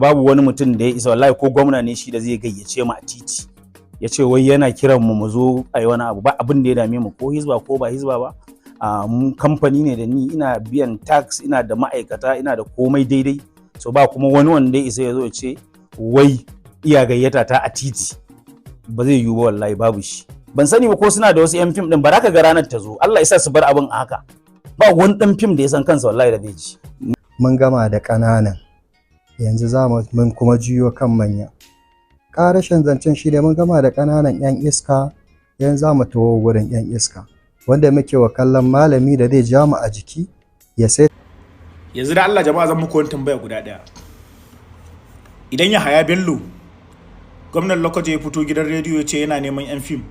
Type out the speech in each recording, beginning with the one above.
Babu wani mutum da ya isa, wallahi, ko gwamna ne shi, da zai gayyace mu a titi ya ce wai yana kiran mu mu zo a yi wani abu. Ba abin da ya dame mu, ko hizba ko ba hizba ba. Mu kamfani ne da ni ina biyan tax, ina da ma'aikata, ina da komai daidai. So ba kuma wani wanda ya isa ya zo ya ce wai iya gayyata ta a titi. Ba zai yiwu ba, wallahi babu shi. Ban sani ba ko suna da wasu 'yan fim din. Ba za ka ga ranar ta zo. Allah ya sa su bar abin a haka. Ba wani dan fim da ya san kansa, wallahi, da zai ci. Mun gama da ƙananan, yanzu za mu mun kuma juyo kan manya. Ƙarashin zancen shi ne mun gama da ƙananan 'yan iska, yanzu za mu taho wurin 'yan iska wanda muke wa kallon malami da zai ja mu a jiki ya sai. Yanzu da Allah jama'a, zan muku wani tambaya guda ɗaya. Idan Yahaya Bello, gwamnan Lokoja, ya fito gidan rediyo ya ce yana neman 'yan fim,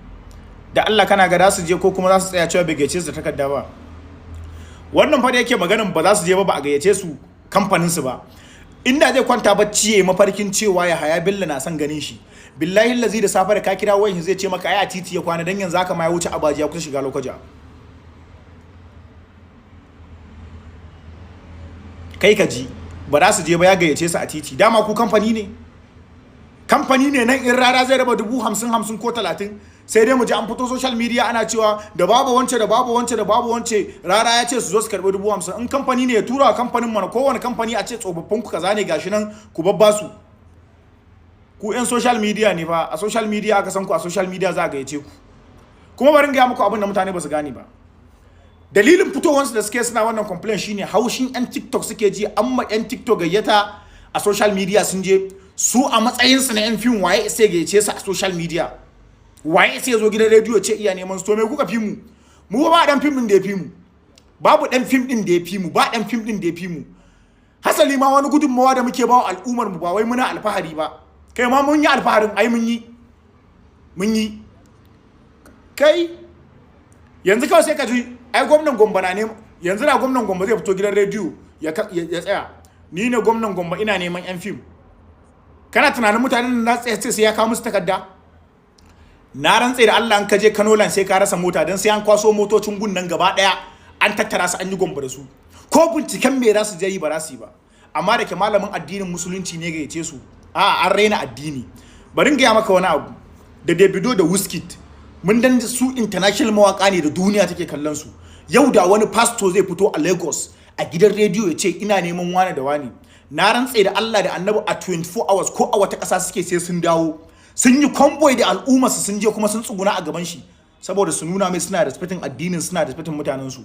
da Allah kana ga za su je ko kuma za su tsaya cewa bai gayyace su da takarda ba? Wannan fa da yake maganin ba za su je ba, ba a gayyace su kamfanin su ba. Inda zai kwanta bacci ya mafarkin cewa Yahaya Bello na son ganin shi, billahi lazi da safe da ka kira wayan zai ce maka ai a titi ya kwana, dan yanzu haka ma ya wuce Abaji, ya kusa shiga Lokoja. Kai ka ji, ba za su je ba, ya gayyace su a titi. Dama ku kamfani ne, kamfani ne nan. In rara zai raba 50,000 50 ko 30, sai dai mu ji an fito social media ana cewa da babu wance, da babu wance, da babu wance, rara ya ce su zo su karbi 50,000. In kamfani ne, ya tura wa kamfanin mana. Kowane kamfani a ce tsofaffin ku kaza ne, gashi nan ku babba su. Ku yan social media ne fa, a social media aka san ku, a social media za a gayyace ku. Kuma bari in gaya muku abin da mutane ba su gane ba. Dalilin fitowansu da suke suna wannan complain shine haushin yan TikTok suke ji. Amma yan TikTok gayyata a social media sun je, su a matsayinsu na yan fim, waye sai gayyace su a social media? Waye sai zo gidan rediyo ce iya neman su? To me kuka fi mu? Mu ba dan fim din da ya fi mu, babu dan fim din da ya fi mu, ba dan fim din da ya fi mu. Hasali ma wani gudunmawa da muke bawa al'ummar mu, ba wai muna alfahari ba. Kai ma mun yi alfaharin ai, mun yi, mun yi. Kai yanzu kawai sai ka ji ai gwamnan Gombe na ne. Yanzu na gwamnan Gombe zai fito gidan rediyo ya tsaya, "Ni ne gwamnan Gombe, ina neman yan fim." Kana tunanin mutanen da tsaye sai ya kawo musu takarda? Na rantse da Allah, an ka je Kano Line sai ka rasa mota, don sai an kwaso motocin gun nan gaba daya an tattara su an yi Gombe da su. Ko binciken me za su je yi, ba za su yi ba. Amma da ke malamin addinin Musulunci ne gayyace su, a an raina addini. Bari in gaya maka wani abu. Da Davido da Wizkid, mun dan su international mawaka ne da duniya take kallon su. Yau da wani pastor zai fito a Lagos a gidan rediyo ya ce ina neman wani da wani, na rantse da Allah da Annabi, a 24 hours, ko a wata ƙasa suke, sai sun dawo sun yi convoy da al'umma su, sun je kuma sun tsuguna a gaban shi, saboda su nuna mai suna respecting addinin, suna respecting mutanen su.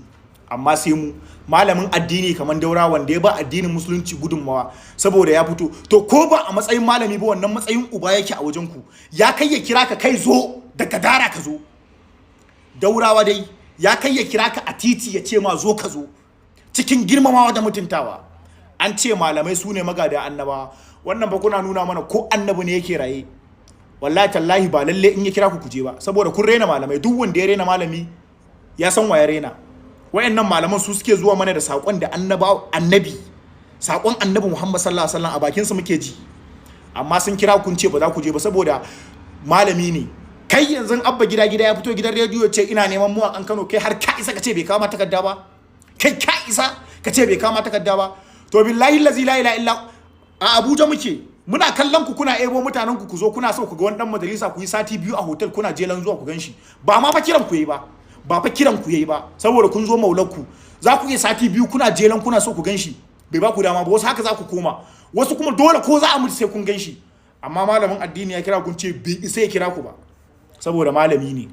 Amma sai mu malamin addini kamar Daura, wanda ya ba addinin Musulunci gudunmawa, saboda ya fito, to ko ba a matsayin malami ba, wannan matsayin uba yake a wajen ku, ya kai ya kira ka, kai zo da gadara ka zo. Daurawa dai ya kai ya kira ka a titi ya ce ma zo ka zo, cikin girmamawa da mutuntawa. An ce malamai su ne magada annabawa. Wannan ba kuna nuna mana ko annabi ne yake raye, wallahi tallahi ba lalle in ya kira ku kuje ba, saboda kun rena malamai. Duk wanda ya rena malami ya san wa ya rena. Wayannan malaman su suke zuwa mana da sakon da annaba annabi, sakon Annabi Muhammad sallallahu alaihi wasallam, a bakin su muke ji. Amma sun kira kun ce ba za ku je ba saboda malami ne. Kai yanzu Abba Gida Gida ya fito gidan rediyo ce ina neman mu a Kano, kai har ka isa ka ce bai kawo takarda ba? Kai ka isa ka ce bai kawo takarda ba? To billahi lazi la ilaha illa, a Abuja muke muna kallon ku, kuna ebo mutanen ku, ku zo kuna so ku ga wani dan majalisa, ku yi sati 2 a hotel kuna jelan zuwa ku ganshi. Ba ma fa kiran ku yi ba, ba fa kiran ku yayi ba. Saboda kun zo maular ku, za ku iya sati 2 kuna jelan kuna so ku ganshi, bai ba ku dama ba. Wasu haka za ku koma, wasu kuma dole ko za a mutu sai kun ganshi. Amma malamin addini ya kira, kun ce bai isa ya kira ku ba saboda malami ne.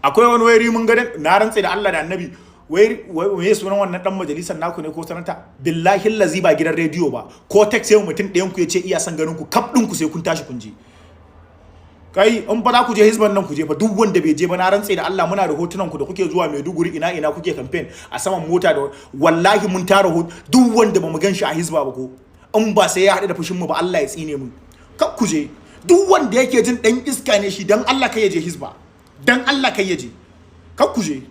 Akwai wani wairi mun ga, na rantse da Allah da Annabi, wai wai sunan wannan dan majalisar naku ne ko sanata? Billahi lazi ba gidan rediyo ba, ko text sai mutum ɗayan ku ya ce iya san ganin ku, kaf ɗin ku sai kun tashi kun je. Kai, in fa za ku je hizban nan, ku je fa. Duk wanda bai je ba, na rantse da Allah, muna da hotunan ku da kuke zuwa Maiduguri, ina ina kuke campaign a saman mota da wallahi mun tara duk wanda bamu gan shi a hizba ba, ko in ba sai ya haɗu da fushin mu ba, Allah ya tsine mu. Kar ku je. Duk wanda yake jin dan iska ne shi, dan Allah kai ya je hizba, dan Allah kai ya je. Kar ku je.